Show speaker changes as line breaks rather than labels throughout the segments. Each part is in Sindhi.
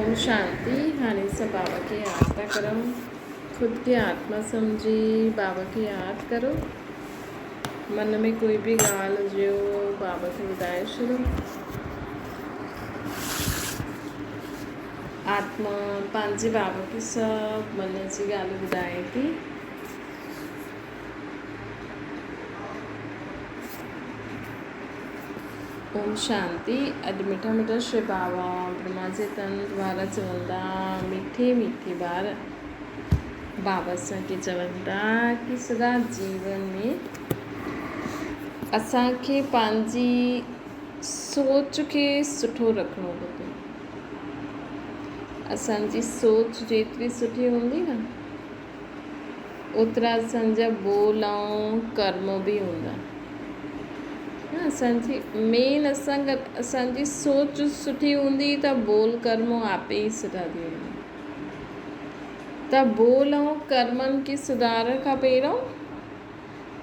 اوم شانتي هاڻي اسان بابا کي ياد ٿا ڪرون خود کي آتما سمجهي بابا کي ياد ڪرو من ۾ ڪوئي به ڳالهه هجيو بابا کي ٻڌائي ڇڏو آتما پنهنجي بابا کي سڀ من جي ڳالهه ٻڌائي ٿي اوم شانتي اڄ مٺا مٺا شو بابا برهما جي تن دوارا چوندا مٺي مٺي ٻار بابا اسان کي چوندا ڪي سدا جيون ۾ اسان کي پنهنجي سوچ کي سٺو رکڻو کپي اسان جي سوچ جيتري سٺي هوندي نه اوترا اسان جا ٻول ۽ ڪرم به هوندا. اسان جي مين اسان اسان جي سوچ سٺي هوندي ته ٻول ڪرم آپي ئي سٺا ٿي ويندا. ته ٻول ۽ ڪرمن کي سڌارڻ کان پهريون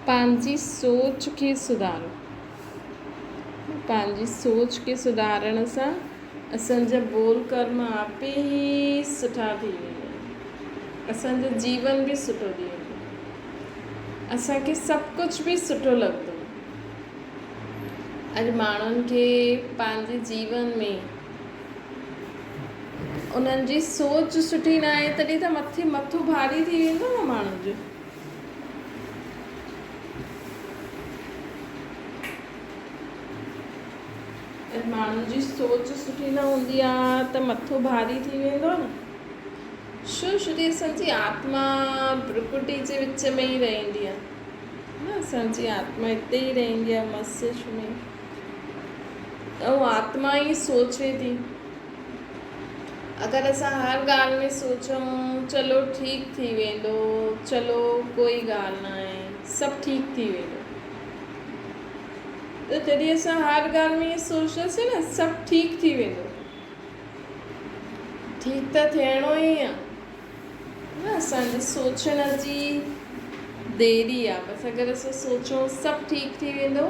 پنهنجي سوچ کي سڌارو. پنهنجي سوچ کي سڌارڻ سان اسان جا ٻول ڪرم آپي ئي سٺا ٿي ويندا آهن. اسان جو جيون به سٺو ٿي ويندو. اسان کي سڀ ڪجهه به سٺو لڳندو. اڄ ماڻهن کي پنهنجي جيون ۾ انهن جي سوچ سٺي نه آهي تڏهن ته مٿي مٿو ڀاري ٿي ويندو نه ماڻهن جو. ۽ ماڻهن جي سوچ سٺي نه هوندي آ ته مٿو ڀاري ٿي ويندو آ نه. شو شري اسان جي آتما برڪٽي جي وچ ۾ ئي رهندي آ نه اسان جي آتما اتي ئي رهندي آ مستشڪ ۾ ۽ آتما ئي سوچي ٿي اگر اسان هر ڳالهه ۾ سوچون چلو ٺيڪ ٿي ويندو چلو ڪوئي ڳالهه نه آهي سڀ ٺيڪ ٿي ويندو ته جڏهن اسان هر ڳالهه ۾ ائين سوچنداسين نه سڀ ٺيڪ ٿي ويندو. ٺيڪ ته ٿيڻو ئي آ نه اسان جي سوچڻ جي ديري آ بس اگر اسان سوچون سڀ ٺيڪ ٿي ويندو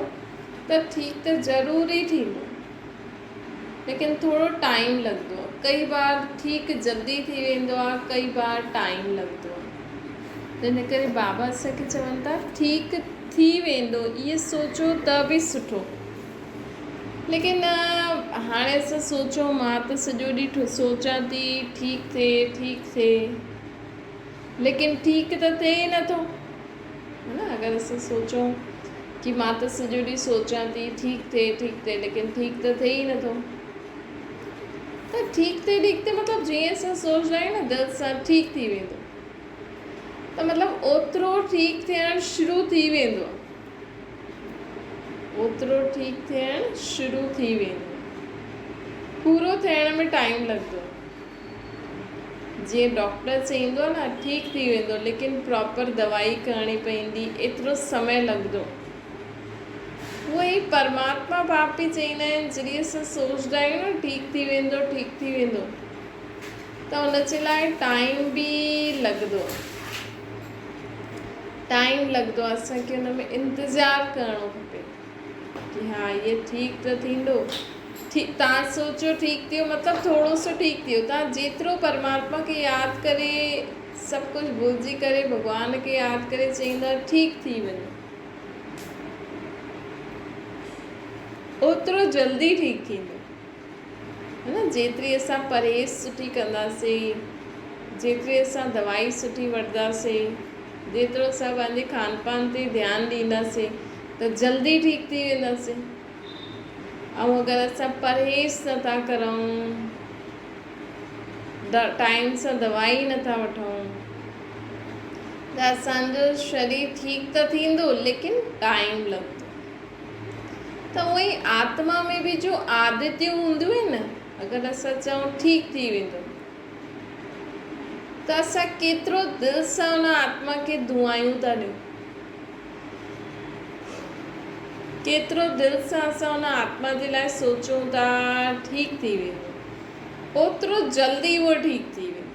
ته ٺيڪ ته ضرور ئي ٿيندو ليڪن ٿورو ٽائيم لڳندو آ ڪئي بار ٺيڪ جلدي ٿي ويندو آ ڪئي بار ٽائيم لڳندو آ تنهن ڪري بابا اسان کي چون ٿا ٺيڪ ٿي ويندو اهي سوچو ته به سٺو ليڪن هاڻي اسان سوچون مان ته سڄو ڏينهن سوچان ٿي ٺيڪ ٿئي ٺيڪ ٿئي ليڪن ٺيڪ ته ٿئي ئي نٿو نه اگر اسان سوچون ڪي مان ته سڄو ڏينهن سوچان ٿي ٺيڪ ٿئي ٺيڪ ٿئي ليڪن ٺيڪ ته ٿئي ئي نٿو ته ٺيڪ ٿئي ٺيڪ ٿئي مطلب جيئن اسان سوچدا آهيون نه دل سان ٺيڪ ٿي ويندو ته مطلب اوترو ٺيڪ ٿيڻ شروع ٿي ويندو آهي. اوترو ٺيڪ ٿيڻ شروع ٿي ويندو آهي. پورو ٿيڻ ۾ ٽائيم لڳندو آهي. جيئن ڊاڪٽر چئيندو آهي نه ٺيڪ ٿي ويندو ليڪن پراپر دوائي ڪرڻي پوندي ايترو سمي لڳندو. اهو ئي پرماتما باپ به چئيندا آهن جڏهن اسان سوچدا آهيون نه ٺيڪ ٿي ويندو ٺيڪ ٿي ويندو. ته ان جي لاء ٽائيم به لڳندو آهي. ٽائيم لڳندو آهي اسان کي ان ۾ انتظار ڪرڻو کپي ڪي ها هيء ٺيڪ ته ٿيندو ٺيڪ تان سوچيو ٺيڪ ٿيو مطلب ٿورو سو ٺيڪ ٿيو تان جيترو پرماتما کي ياد ڪري سڀ ڪجهه ڀلجي ڪري ڀڳوان کي ياد ڪري چئيندا ٺيڪ ٿي وڃو اوترو جلدي ٺيڪ ٿيندو. ها نه جيتري اسان پرهيز سٺي ڪنداسين جيتري اسان دوائي سٺي وٺنداسين جيترو اسان پنهنجي کان پان تي ڌيان ڏينداسين ته جلدي ٺيڪ ٿي وينداسين ۽ اگر اسان پرهيز نٿا ڪرون ٽائيم سان دوائي نٿا وٺون ته اسانجو شرير ٺيڪ ته ٿيندو ليڪن ٽائيم لڳندو ته اونئن ئي آتما ۾ به جو عادتيون هونديون آهن نه اگر اسان چئون ٺيڪ ٿي ويندو ته اسان ڪيترو دل سان ان آتما کي دعائون ٿا ڏيون ڪيترو دل سان اسان ان آتما جي لاء سوچون ٿا ٺيڪ ٿي ويندو اوترو جلدي اهو ٺيڪ ٿي ويندو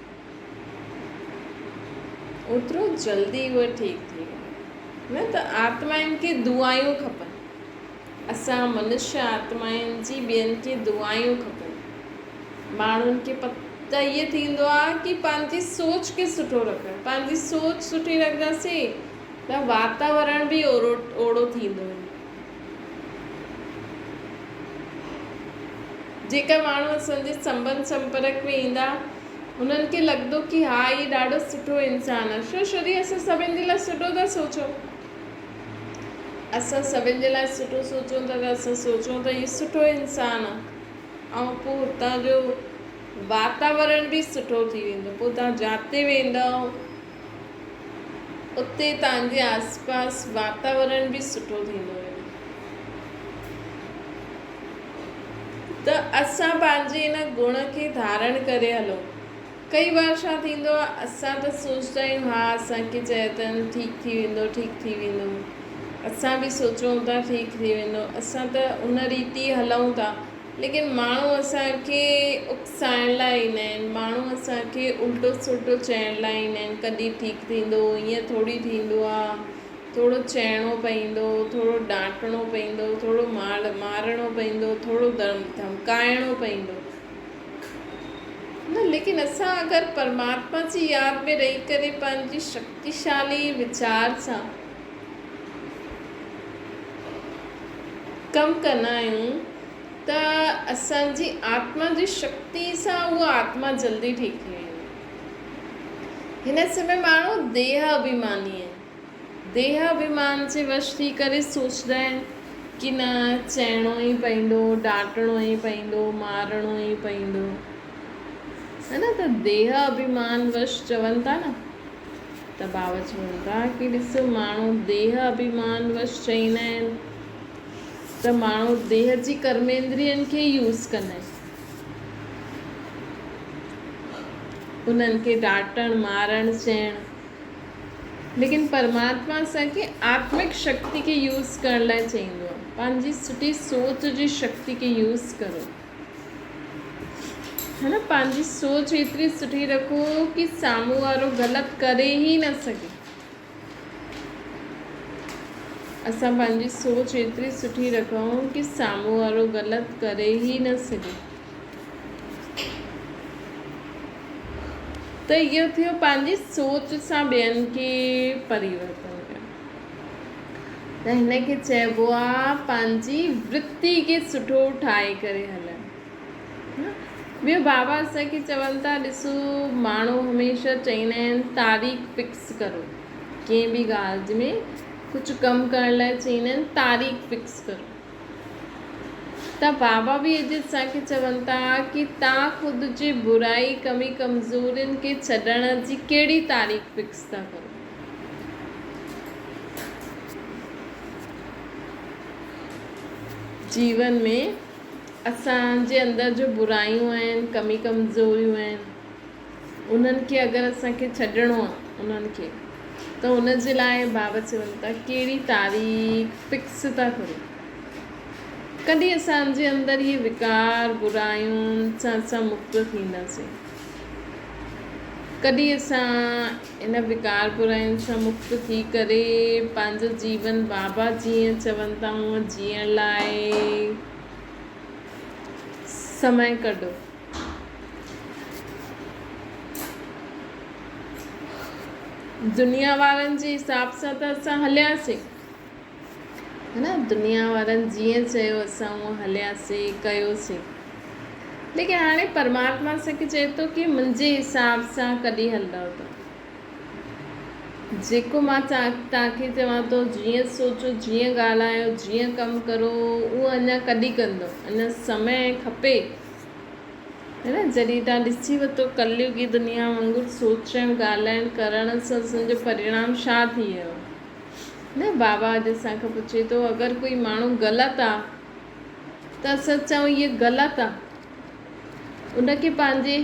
اوترو جلدي اهو ٺيڪ ٿي ويندو. نه ته آتمائن کي دعايون کپن. اسان منشيه آتمائن جي ٻين کي دعايون کپن. ماڻهن کي ته ائين ٿيندو آهي ڪي پنهنجي سوچ کي سٺو رکڻ، پنهنجي سوچ سٺي رکنداسين ته واتاورڻ به اوڙو اوڙو ٿيندو ويندو. جيڪا ماڻهو اسان جي سنٻنڌ سمپرڪ ۾ ايندا انهن کي لڳندو ڪي ها هي ڏاڍو سٺو انسان آهي ڇو ڇو جي اسان سڀن جي لاء سٺو ٿا سوچون. اسان سڀن جي لاء سٺو سوچون ٿا ته اسان سوچون ته هي سٺو انسان آهي. ۽ پوء اتان جو واتاورڻ به سٺو ٿي ويندو پوء توهان جاتي ويندؤ اتي توهان جي آس پاس واتاورڻ به سٺو ٿيندو ويندو ته اسان پنهنجي ان گڻ کي ڌارڻ ڪري هلون ڪئي بار ڇا ٿيندو آهي اسان ته سوچدا آهيون ها اسان کي چيو اٿن ٺيڪ ٿي ويندو ٺيڪ ٿي ويندو اسان به سوچون ٿا ٺيڪ ٿي ويندو اسان ته ان ريتي هلون ٿا ليڪن ماڻهو اسان کي اڪسائڻ لاء ايندا آهن ماڻهو اسان کي الٽو سلٽو چئڻ لاء ايندا آهن ڪڏهن ٺيڪ ٿيندو ائين ٿوري ٿيندو آهي ٿورو چئڻو پئيندو ٿورو ڊانٽڻو پئيندو ٿورو مار مارڻو پئيندو ٿورو ڌمڪائڻو پئيندو نه ليڪن اسان اگر پرماتما جي ياد ۾ رهي ڪري پنهنجي شڪتيشالي ويچار سان ڪم ڪندا آهيون ته اسان جي آتما جي شڪتي سان اها آتما جلدي ٺيڪ ٿي ويندي. هن سمي ماڻهو ديهه اڀيماني آهن. ديهه اڀيمان جي وش ٿي ڪري سوچدا آهن ڪي نه چئڻو ئي پئيندو، ڊانٽڻو ئي پئيندو، مارڻو ئي پئيندو. هي نه ته ديهه اڀيمان وش چون ٿا نه ته بابا چون ٿا ڪي ڏسو ماڻهو ديهه اڀيمان وش چئيندا آهن ته ماڻهو ديهه جي ڪرميندرين کي يوز ڪندا آهن. انهن کي ڊانٽڻ، مارڻ، چئڻ. ليڪن پرماتما اسان کي آتمڪ شڪتي کي يوز ڪرڻ لاء چئيندو آهي. پنهنجي سٺي سوچ جي شڪتي کي يوز ڪرو. هي نه پنهنجي سوچ ايتري سٺي رکو ڪي سامهون وارو غلط ڪري ئي نه سگهي. اسان پنهنجي سوچ ايتري سٺي رکون ڪي سامهون وارو غلط ڪري ئي نه سگهي. ته اهو ٿيو پنهنجي سوچ سان ٻين کي پريورتن ڪرڻ. ته هن کي چئبو آ پنهنجي ورتي کي سٺو ٺاهي ڪري هلڻ. ٻيو بابا اسان کي چون ٿا ڏسو ماڻهو هميشه چئيندا آهن تاريخ فڪس ڪرو. ڪنهن به ڳالهه ۾ ڪجهه ڪم ڪرڻ لاء چئيندا آهن تاريخ فڪس ڪرو. ته بابا به اڄ اسان کي چون ٿا ڪي تان خود جي برائي ڪمي ڪمزورين کي ڇڏڻ جي ڪهڙي تاريخ فڪس ٿا ڪرو. جيون ۾ اسان جي اندر جو برايون آهن ڪمي ڪمزوريون آهن انهن کي اگر اسان کي ڇڏڻو آ انهن کي ته ان جي لاء بابا چون ٿا ڪهڙي تاريخ فڪس ٿا ڪرو ڪڏهن اسان جي اندر اهي وڪار برايون سان اسان مڪت ٿينداسين ڪڏهن اسان ان وڪار براين سان مڪت ٿي ڪري پنهنجو جيون بابا جيئن چون ٿا هونئن جيئڻ لاء سمي ڪڍو. دنيا وارن جي حساب سان ته اسان هلياسين هي نه دنيا وارن جيئن چيو اسان اونئن هلياسين ڪيوسين ليڪن هاڻي پرماتما اسان کي چئي ٿو ڪي منهنجي حساب سان ڪڏهن هلندؤ ته جيڪو مان توهان کي چوان ٿو جيئن سوچو جيئن ڳالهايو جيئن ڪم ڪرو اهو اڃا ڪڏهن ڪندؤ اڃا سمي کپي هي نه جڏهن توهان ڏسي ورتو ڪليوگي دنيا وانگر سوچڻ ڳالهائڻ ڪرڻ سان اسان جو پرڻام ڇا ٿي ويو نه بابا اڄ اسان کان پڇي ٿو اگر ڪوئي ماڻهو غلط آ ته اسان چئون هي غلط آ ان کي پنهنجي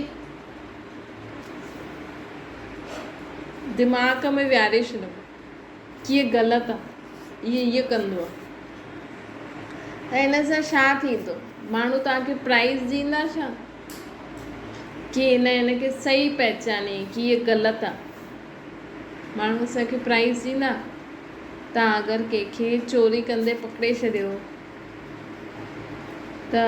دماغ ۾ ويهاري ڇڏيو ڪي هي غلط آ هي ائين ڪندو آ ته هن سان ڇا ٿيندو ماڻهو توهان کي پرائز ڏيندا ڇا ڪي هن هن کي صحيح پهچاني ڪي هي غلط آ ماڻهو اسان کي پرائز ڏيندا توهان اگر ڪنهن کي چوري ڪندي پڪڙي ڇڏيو ته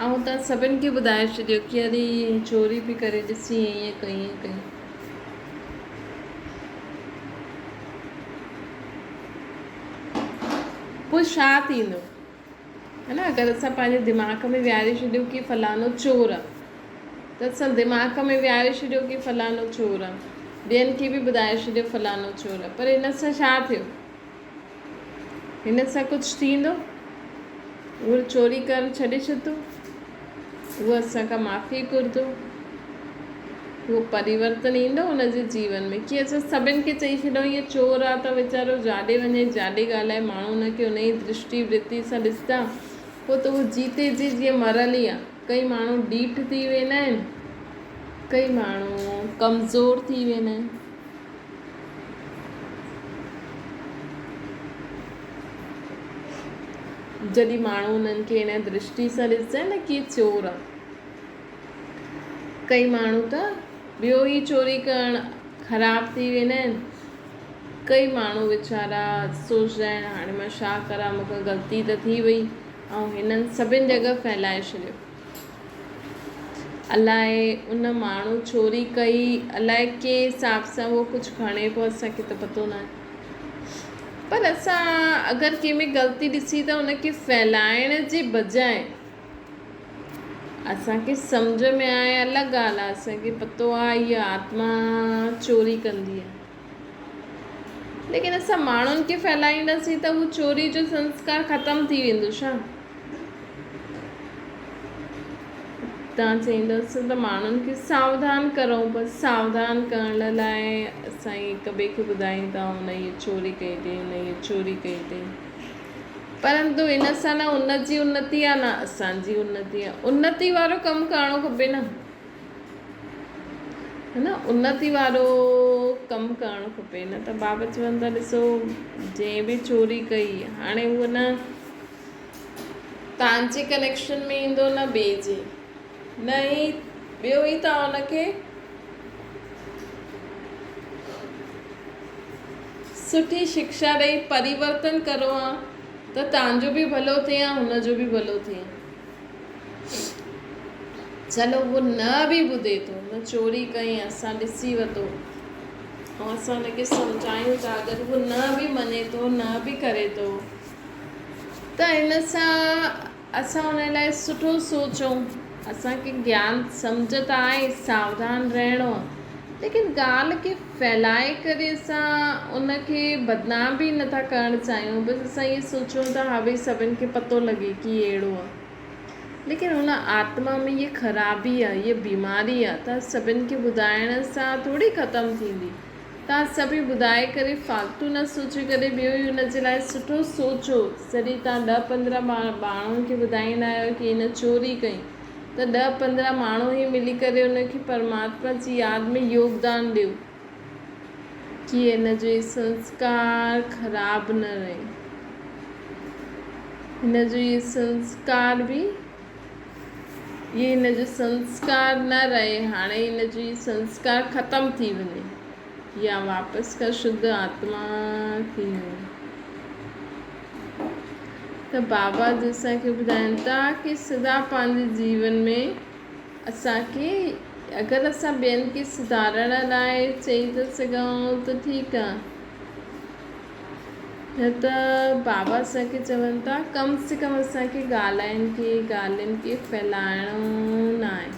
آئون توهان سڀن کي ٻڌائي ڇڏيو ڪي اري چوري پئي ڪري ڏسي ائين ڪئي ائين ڪئي. پوء ڇا ٿيندو ها نه اگر اسان پنهنجي دماغ ۾ ويهاري ڇڏيو ڪي فلاڻو چور آ ته اسان دماغ ۾ ويهاري ڇڏيو ڪي فلاڻو چور آ ٻين کي به ٻڌائي ڇڏيو فلاڻو چور آ پر ان سان ڇا ٿيو؟ هن سان ڪجهه ٿيندو؟ اهو چوري ڪرڻ ڇڏي ڇڏندو؟ اهو اسان کان معافي گهرندو؟ اهو پريورتن ايندو هن جي جيون ۾؟ ڪي اسان سڀن کي چئي ڇڏون هيء چور آ ته ويچارو جاڏي وڃي جاڏي ڳالهائي ماڻهو هن کي ان ئي درشٽي ورتي سان ڏسندا پوء ته اهو جيتي جي جيئن مرل ئي آ. ڪئي ماڻهو ڊيٺ ٿي ويندا آهن، ڪئي ماڻهو ڪمزور ٿي ويندا آهن. جڏهن ماڻهو انهن کي ان درشٽي سان ڏسندا آهن نه ڪي چور آ. ڪئي ماڻهو ته ٻيو ئي چوري ڪرڻ خراب ٿي ويندا آهن. ڪئي ماڻهو ويچارا سوچدا آهن هاڻي مان ڇا ڪران مون کان غلطي ته ٿي وئي ۽ هنن سڀن جڳهه ڦهلائي ڇڏيو. الائي ان ماڻهو چوري ڪئي الائي ڪنهن حساب سان اهو ڪجهه کڻي پيو اسان کي ته پتو ناهي پر اسان اگر ڪنهن ۾ غلطي ڏسي ته ان کي ڦهلائڻ جي بجاء اسان کي سمجهه ۾ آئي الڳ ڳالهه آهي اسان کي پتو آهي هيء آتما چوري ڪندي آهي ليڪن اسان ماڻهن کي ڦهلائينداسين ته هو چوري جو سنسڪار ختم ٿي ويندو ڇا؟ توهان چئيندس ته ماڻهن کي ساوڌان ڪرو بس ساوڌان ڪرڻ لاء اسان هڪ ٻئي کي ٻڌايون ٿا هن هيء چوري ڪئي اٿئي هن هيء چوري ڪئي اٿئي پرنتو ان سان نه ان جي انتي آهي نه اسان جي انتي آهي انتي وارو ڪم ڪرڻو کپي نه ها نه انتي وارو ڪم ڪرڻو کپي نه ته بابا چون ٿا ڏسو جنهن به چوري ڪئي هاڻي هو نه توهان جي ڪنيڪشن ۾ ايندو نه ٻئي جي نه ئي ٻيو ئي توهان ان کي سٺي شڪشا ڏئي پريورتن ڪرو ها ته توهان جو به ڀلو ٿئي ها هن جو به ڀلو ٿئي ها. چلو هو نه به ٻڌي ٿو هن چوري ڪئي اسان ڏسي ورتو ۽ اسان هن کي سمجهايون ٿا اگر هو نه به مڃي ٿو نه به ڪري ٿو ته ان سان اسان ان لاء سٺو سوچون. اسان کي گيان سمجهه ته آهي ساوڌان رهڻو آهي ليڪن ڳالهه کي ڦهلائي ڪري اسان ان کي بدنام به نٿا ڪرڻ چاهيون بس اسان ائين سوچون ٿا ها ڀئي سڀن کي پتو لڳي ڪي اهڙو آهي ليڪن ان آتما ۾ هيء خرابي آهي هيء بيماري آهي ته سڀن کي ٻڌائڻ سان ٿوري ختم ٿيندي. توهان سڀ ئي ٻڌائي ڪري فالتو نه سوچي ڪري ٻيو ئي ان جي لاء سٺو سوچو جڏهن توهان ڏهه پندرهن ماڻهن کي ٻڌائيندا آهيو ڪي هن چوري ڪئي ته ڏهه پندرهن ماڻهو ئي ملي ڪري ان کي پرماتما جي ياد ۾ يوگدان ڏيو ڪي هن جو هي سنسڪار خراب نه رهي هن جو هي سنسڪار به اهي هن جو سنسڪار نه رهي، هاڻي هن جو هي سنسڪار ختم ٿي وڃي يا واپس کان شڌ آتما ٿي وڃي. ته بابا جي اسان کي ٻڌائين ٿا ڪي سدا پنهنجي جيون ۾ اسان کي اگر اسان ٻين کي سڌارڻ لاء چئي ٿا سگهون ته ٺيڪ آهي. نه ته بابا اسان کي چون ٿا ڪم سي ڪم اسان کي ڳالهائن کي ڳالهين کي ڦهلائڻو ناهي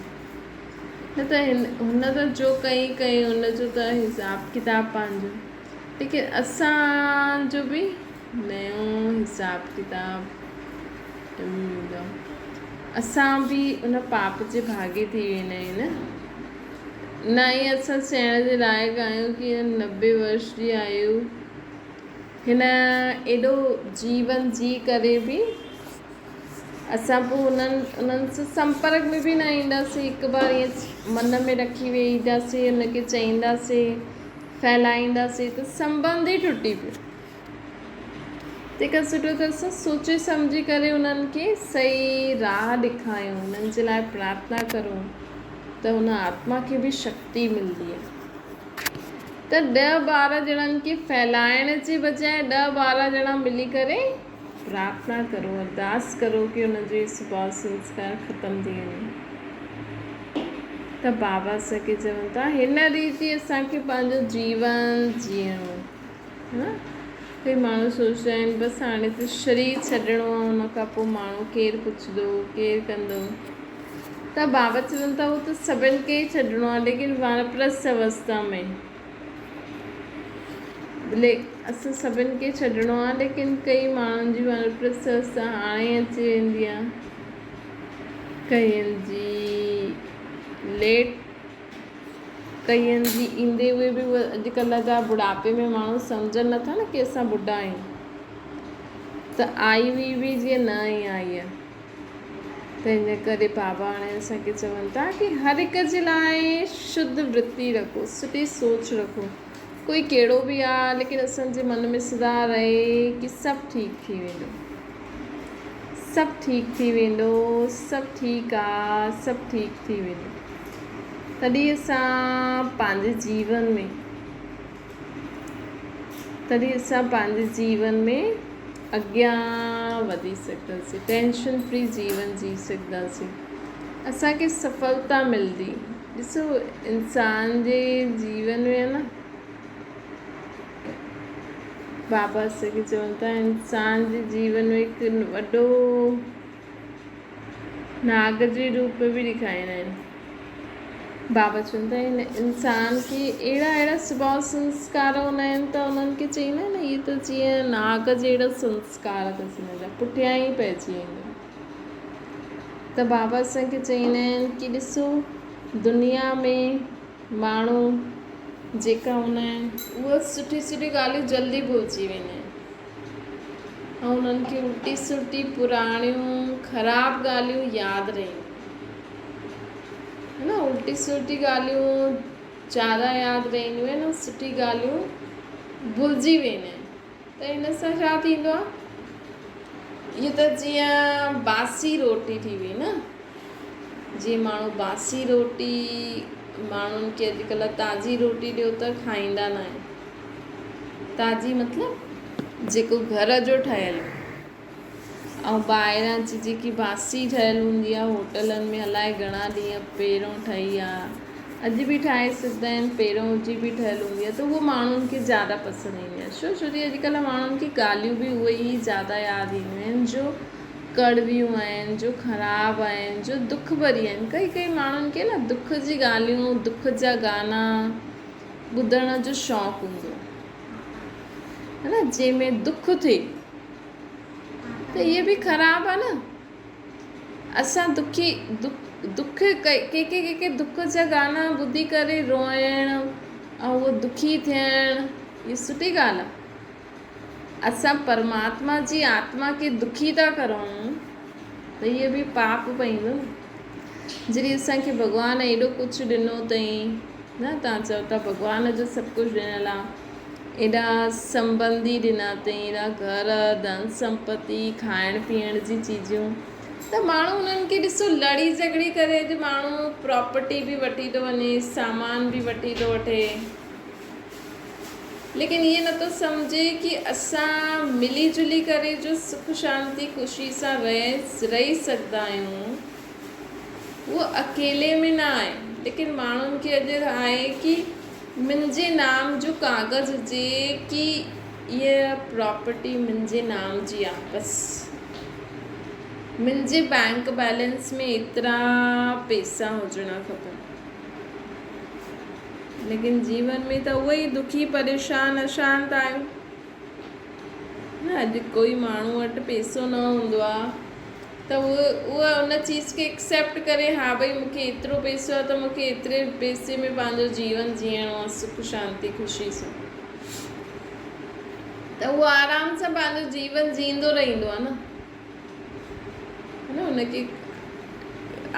نه ته هن ته جو ڪئي ڪئي ان جو ته حساب ڪتاب پنهنجو ليڪن اسان جو به نيو حساب ڪتاب ايندو اسان به ان پاپ جي ڀاڳي ٿي ويندا آهيون نه. نه ئي اسان چئڻ جي لائق آهيون ڪي هن 90 ورش جي آيو هن ايڏو جيون جي ڪري به اسان پوء انهن انهن سان سمپرڪ ۾ به نه اينداسين هڪ بار ائين من ۾ رکي ويهينداسين ان کي چئينداسين ڦهلائينداسين ته سنٻنڌ ئي ٽٽي پيو تنهن کان سٺو ته اسان سوچي سمجهي ڪري انهن کي صحيح راهه ڏيکاريون، انهن جي لاء پرارٿنا ڪرون ته ان آتما کي به شڪتي ملندي آهي. ته ڏهه ٻارهن ڄڻن کي ڦهلائڻ جي بجاء ڏهه ٻارهن ڄڻا ملي ڪري پرارٿنا ڪرو، ارداس ڪرو ڪي ان جو هي سڀاء سنسڪار ختم ٿي وڃي. ته بابا اسان کي چون ٿا هن ريت ئي اسان کي پنهنجو جيون جيئڻو آهي. ڪئي ماڻهو سوچدا آهن بس هاڻي ته شرير ڇڏڻو آهي ان کان پوء ماڻهو ڪير پڇندو ڪير ڪندو. ته بابا چون ٿا هو ته سڀن کي ئي ڇڏڻو آهي ليڪن وانپرسٿ اوسٿا ۾. اسان سڀن کي ڇڏڻو آهي ليڪن ڪئي ماڻهن جي وانپرسٿ اوسٿا هاڻي اچي ويندي آهي. ڪئين جي ليٽ ڪئين جي ايندي هئي به اهي اڄڪلهه جا بڙهاپي ۾ ماڻهو سمجهن نٿا نه ڪي اسان ٻڍا آهيون ته آئي هئي به جيئن نه ئي آئي آهي ته ان ڪري بابا هاڻي اسان کي چون ٿا ڪي هر هڪ جي لاء شڌ ورتي رکو سٺي سوچ رکو ڪوئي ڪهڙو به آ ليڪن اسان جي من ۾ سدا رهي ڪي سڀ ٺيڪ ٿي ويندو سڀ ٺيڪ ٿي ويندو سڀ ٺيڪ آ سڀ ٺيڪ ٿي ويندو تڏهن اسان پنهنجي جيون ۾ تڏهن اسان پنهنجي جيون ۾ اڳيان وڌي سگهنداسين ٽينشن فري جيون جي سگهنداسين اسان کي سڦلتا ملندي ڏسو انسان جي جيون ۾ نه بابا اسان کي چون ٿا انسان جي جيون ۾ هڪ وڏو ناگ جي روپ ۾ به ڏيکاريندا آهن بابا چون ٿا هن انسان کي اهڙا اهڙا سڀاء سنسڪار هوندا آهن ته انهن کي چئيندا آهن نه اهي ته جيئن ناگ جهڙا سنسڪار اٿس هن جا پٺيان ئي پئجي ويندو ته بابا اسان کي چئيندا آهن ڪي ڏسو دنيا ۾ ماڻهو جيڪا هوندا آهن اهي سٺي سٺي ڳالهيون جلدي ڀلجي ويندا آهن ۽ انهن کي الٽي سلٽي پراڻيون خراب ڳالهيون ياد رهنديون آهن الٽي سلٽي ڳالهيون زياده ياد رهنديون آهن ۽ سٺي ڳالهيون ڀلجي ويندا آهن ته ان سان ڇا ٿيندو آهي اهو ته جيئن باسي روٽي ٿي وئي نه جيئن ماڻهو باسي روٽي ماڻهن کي اڄڪلهه تازي روٽي ڏيو ته کائيندا نه آهن تازي مطلب جيڪو گهر جو ٺهيل ۽ ٻاهران جي جيڪي باسي ٺهيل هوندي آهي هوٽلن ۾ الائي گهڻا ڏينهن پهريون ٺهي آهي اڄ به ٺاهي سگهندا آهن پهريون جي به ٺهيل هوندي آهي ته اهو ماڻهن کي زياده پسند ايندي آهي ڇو ڇو جي اڄڪلهه ماڻهن کي ڳالهيون به اهي ئي زياده ياد اينديون آهن جو ڪڙويون آهن جو خراب آهن جو دک ڀري آهن ڪئي ڪئي ماڻهن کي نه دک جي ڳالهيون دک جا گانا ٻڌڻ جو شوق هوندو آهي ها نه جنهن ۾ دک ٿئي ته اهي به خراب آهي نه اسان دکي دک دک ڪي ڪي ڪي ڪي دک جا گانا ٻڌي ڪري روئڻ ۽ اهو دکي ٿيڻ اهي سٺي ڳالهه آهي اسان پرماتما جي آتما کي دکي ٿا ڪرون ته اهي به پاپ پئيندو نه جڏهن اسان کي ڀڳوان ايڏو ڪجهه ڏنو اٿئي نه تان چئو ٿا ڀڳوان جو سڀ ڪجهه ڏنل آ ايڏا سنبنڌي ڏنا اٿئي ايڏا گهر ڌن سمپتي کائڻ پيئڻ جي چيزون ته ماڻهو انهن کي ڏسو لڙي جهڳڙي ڪري اڄ ماڻهو پراپرٽي به وٺي ٿو وڃي سامان به وٺي ٿو وٺي ليڪن ائين نٿو سمجهي ڪي اسان ملي جلي ڪري جو سک شانتي خوشي سان رهي سگهندا آهيون اهو اڪيلي ۾ نه آهي ليڪن ماڻهن کي اڄ آهي ڪي منهنجي نام جو ڪاغذ هجي ڪي هيء پراپرٽي منهنجي نام جي آهي بس منهنجي بينڪ بيلنس ۾ ايترا پيسا هجڻا کپن ليڪن جيون ۾ ته اهي ئي دکي پريشان اشانت آهيون نه اڄ ڪوئي ماڻهو وٽ پيسو نه هوندو آهي ته اهو اهو ان چيز کي ايڪسيپٽ ڪري ها ڀئي مون کي ايترو پيسو آهي ته مون کي ايتري پيسي ۾ پنهنجو جيون جيئڻو آهي سک شانتي خوشي سان ته اهو آرام سان پنهنجو جيون جيئندو رهندو آهي نه نه ان کي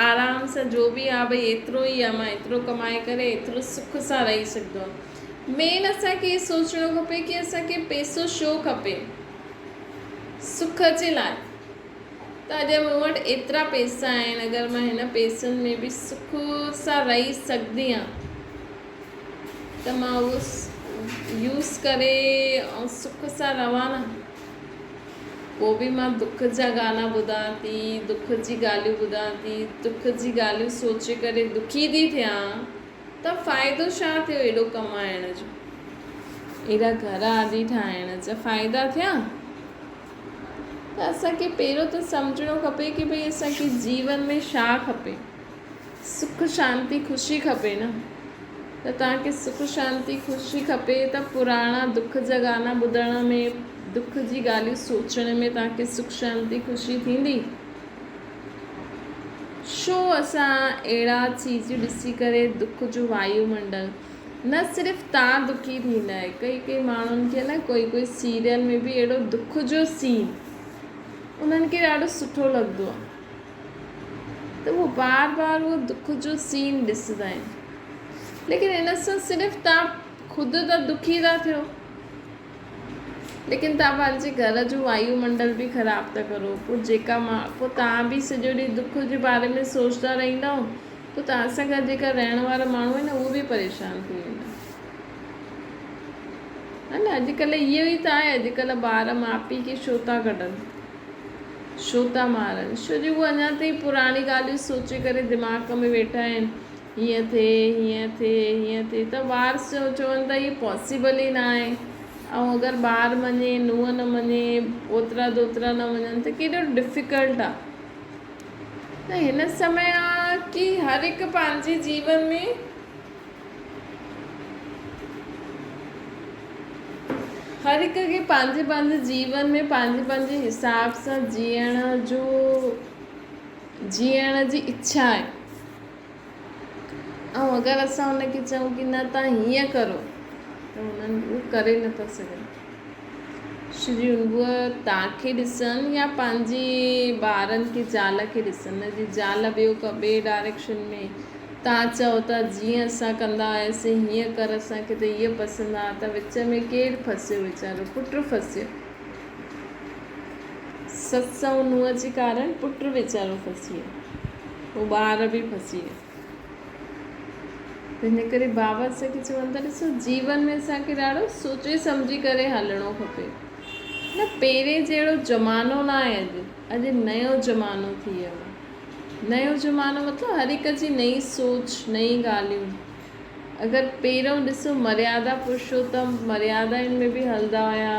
آرام سان جو به آ ڀئي ايترو ئي آ مان ايترو ڪمائي ڪري ايترو سک سان رهي سگهندو آهيان مين اسان کي اهو سوچڻو کپي ڪي اسان کي پئسو ڇو کپي سک جي لاء ته اڄ مون وٽ ايترا پئسا آهن اگر مان هن پئسن ۾ به سک سان رهي سگهندي آهيان ته مان اهو يوز ڪري ۽ سک سان رهان نه. پوء به مان دک جا گانا ٻڌان ٿي، دک جي ڳالهيون ٻڌان ٿي، دک جي ڳالهيون سوچي ڪري دکي ٿي ٿيان ته فائدو ڇا ٿيو ايڏو ڪمائڻ جو؟ ايڏا گهر آدي ٺاهڻ جا فائدا ٿيا؟ ته اسان کي پهريون ته سمجهڻو کپي ڪي ڀئي اسان کي جيون ۾ ڇا کپي؟ سک شانتي خوشي کپي نه ته توهان کي سک شانتي خوشي کپي ته پراڻا دک جا گانا ٻڌڻ ۾ دک جي ڳالهيون سوچڻ ۾ توهان کي سک شانتي خوشي ٿيندي؟ ڇو اسان اهڙا چيزون ڏسي ڪري دک جو وايو منڊل نه صرف توهان دکي ٿيندا آهيو ڪئي ڪئي ماڻهن کي نه ڪوئي ڪوئي سيريل ۾ به اهڙو دک جو سين انهن کي ڏاڍو سٺو لڳندو آهي ته هو بار بار اهو دک جو سين ڏسندا آهن ليڪن ان سان صرف توهان خود ته دکي ٿا ٿيو ليڪن توهان پنهنجي گهر جو وايو منڊل به خراب ٿا ڪرو پوء جيڪا مان پوء توهان به سڄو ڏينهن دک جي باري ۾ سوچدا رهندا پوء توهان سان گڏ جيڪا رهڻ وارا ماڻهو آهن اهي به پريشان ٿي ويندا ها نه اڄڪلهه اهو ئي ته آهي اڄڪلهه ٻار ماء پيء کي ڇو ٿا ڪڍن ڇو ٿا مارن؟ ڇو جو هو اڃا تائين پراڻي ڳالهيون سوچي ڪري دماغ ۾ ويٺا آهن، هيئن ٿئي، هيئن ٿئي، هيئن ٿئي ته ٻار چون ٿا هي پاسيبل ئي نه آهي ۽ اگر ٻار مڃي، نونهن نه مڃي، پوترا ڌوترا نه مڃن ته ڪيڏو ڊفيڪلٽ آهي ته هن سمي آ ڪي هر هڪ پنهنجي جيون ۾ هر هڪ کي پنهنجي پنهنجي جيون ۾ پنهنجي پنهنجي حساب سان جيئڻ جو جيئڻ جي اڇا آهي ۽ اگر اسان ان کي چئون ڪي نه توهان هيئن ڪرو ته انهن هو ڪري نٿا سگهن شري هو توهان کي ڏسن يا پنهنجي ٻارن کي زال کي ڏسن جي زال ٻيو ٻئي ڊائريڪشن ۾ توهان چئو ٿا جيئن اسان ڪندا هياسين هيئن ڪر اسان کي ته هيء پسند آ ته وچ ۾ ڪير ڦسيو ويچارو پٽ ڦسيو. سس ۽ نونهن جي ڪارڻ پٽ ويچارو ڦسي ويو. پوء ٻار به ڦسي ويا. تنهن ڪري بابا اسان کي چون ٿا ڏسو جيون ۾ اسان کي ڏاڍو سوچي سمجهي ڪري هلڻو کپي. نه پهرين جهڙو زمانو نه آهي اڄ. اڄ نيو زمانو ٿي ويو آهي. نيو زمانو مطلب هر هڪ جي نئين سوچ، نئين ڳالهيون. اگر پهريون ڏسو مريادا پرشوتم مريادائن ۾ به هلندا هيا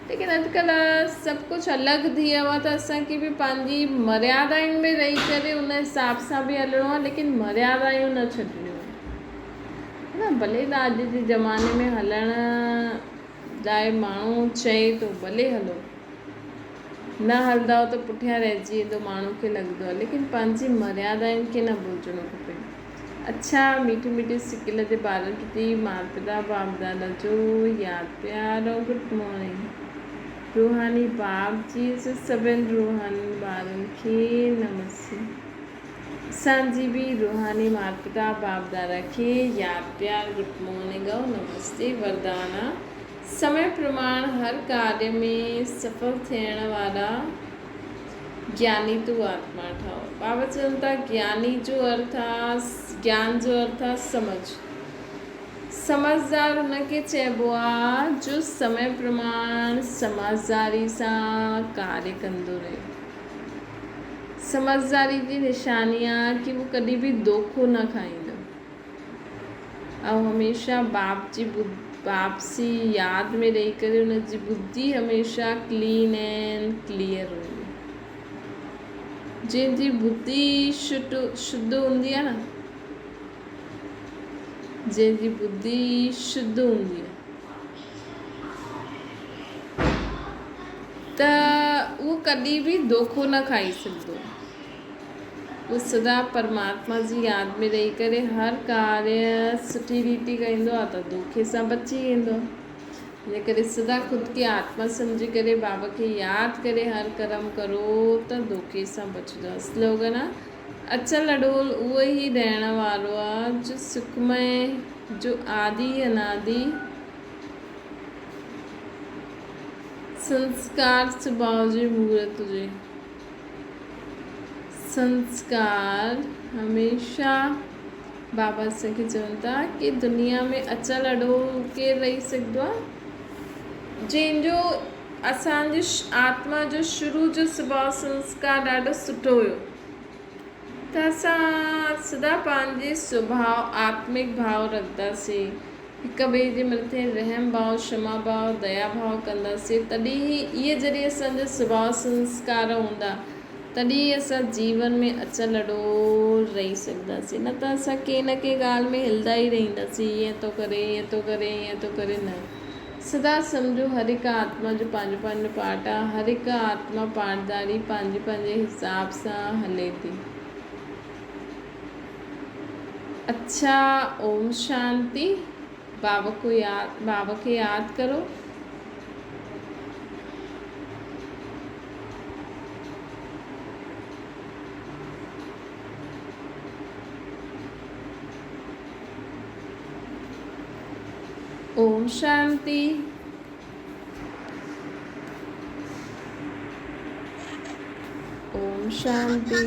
ليڪن اڄڪلهه سڀ ڪجهه الڳ ٿي ويو آهي ته اسان کي به پنهنجي مريادائن ۾ رهي ڪري ان حساب سان به هلڻو آهي ليڪن مريادائون نه ڇڏڻيون آهن نه ڀلي ته اڄ جي زماني ۾ هلڻ لاء ماڻهو چئي ٿو ڀلي هلو نه هلندؤ ته پٺيان رهجي ويندو ماڻهو کي لڳندو آهي ليڪن پنهنجي مريادائن کي نه ڀلجڻو کپي اڇا ميٺي ميٺي سڪل جي ٻارن پرتي مات پتا باپ دادا جو ياد پيار ۽ گڊ مارننگ روحاني باپ جي سڀن روحاني ٻارن کي نمسي اسان جي به روحاني مات پتا باپ دادا کي ياد پيار گڊ مارننگ ۽ نمستي وردانا سمي پرماڻ هر ڪاريه ۾ سڦل ٿيڻ وارا گياني تون آتما ٺاهه. بابا چون ٿا گياني جو ارٿ آ گيان جو ارٿ آ سمجھ. سمجھدار ان کي چئبو آ جو سمي پرماڻ سمجھداري سان ڪاريه ڪندو رهي. سمجھداري جي نشاني آ ڪي هو ڪڏهن به دوکو نه کائيندو. ۽ هميشه باپ جي باپ سي ياد ۾ رهي ڪري ان جي ٻڌي هميشه ڪلين اينڊ ڪليئر هوندي جنهن جي ٻڌي شٽ شڌ هوندي آهي نه جنهن جي ٻڌي شڌ هوندي آهي ته اهو ڪڏهن به دوکو نه کائي سگهندو آهي هو سدا پرماتما جي ياد ۾ رهي ڪري هر ڪاريه سٺي ريتي ڪندو آهي ته دوکي سان بچي ويندو آهي. ان ڪري سدا خود کي آتما سمجهي ڪري بابا کي ياد ڪري هر ڪرم ڪرو ته دوکي سان بچندو آهي. سلوگن آهي، اچل اڏول اهو ئي رهڻ وارو آهي جو سکمئي جو آدي انادي سنسڪار سڀاء جي مورت هجي. سنسڪار هميشه بابا اسان کي چون ٿا ڪي دنيا ۾ اچل اڏو ڪير رهي سگهندو آهي جنهن جو اسان جي آتما جو شروع جو سڀاء سنسڪار ڏاڍو سٺو هيو ته اسان سدا پنهنجي سڀاء آتمڪ ڀاء رکنداسين، هڪ ٻئي جي مٿي رحم ڀاء، شما ڀاء، ديا ڀاء ڪنداسين تڏهن ئي اهي جڏهن اسان جا سڀاء سنسڪار هوندا تڏهن ئي اسان جيون ۾ اچل اڏول رهي سگهنداسين نه ته اسان ڪنهن نه ڪنهن ڳالهه ۾ هلندا ئي رهنداسين ائين ٿو ڪري ائين ٿو ڪري ائين ٿو ڪري نه سدا سمجهو هر هڪ آتما جو پنهنجو پنهنجو پارٽ آ، هر هڪ آتما پارٽداري پنهنجي پنهنجي حساب سان هلي ٿي. اڇا اوم شانتي بابا کو ياد بابا کي ياد ڪرو. اوم شانتي. اوم شانتي.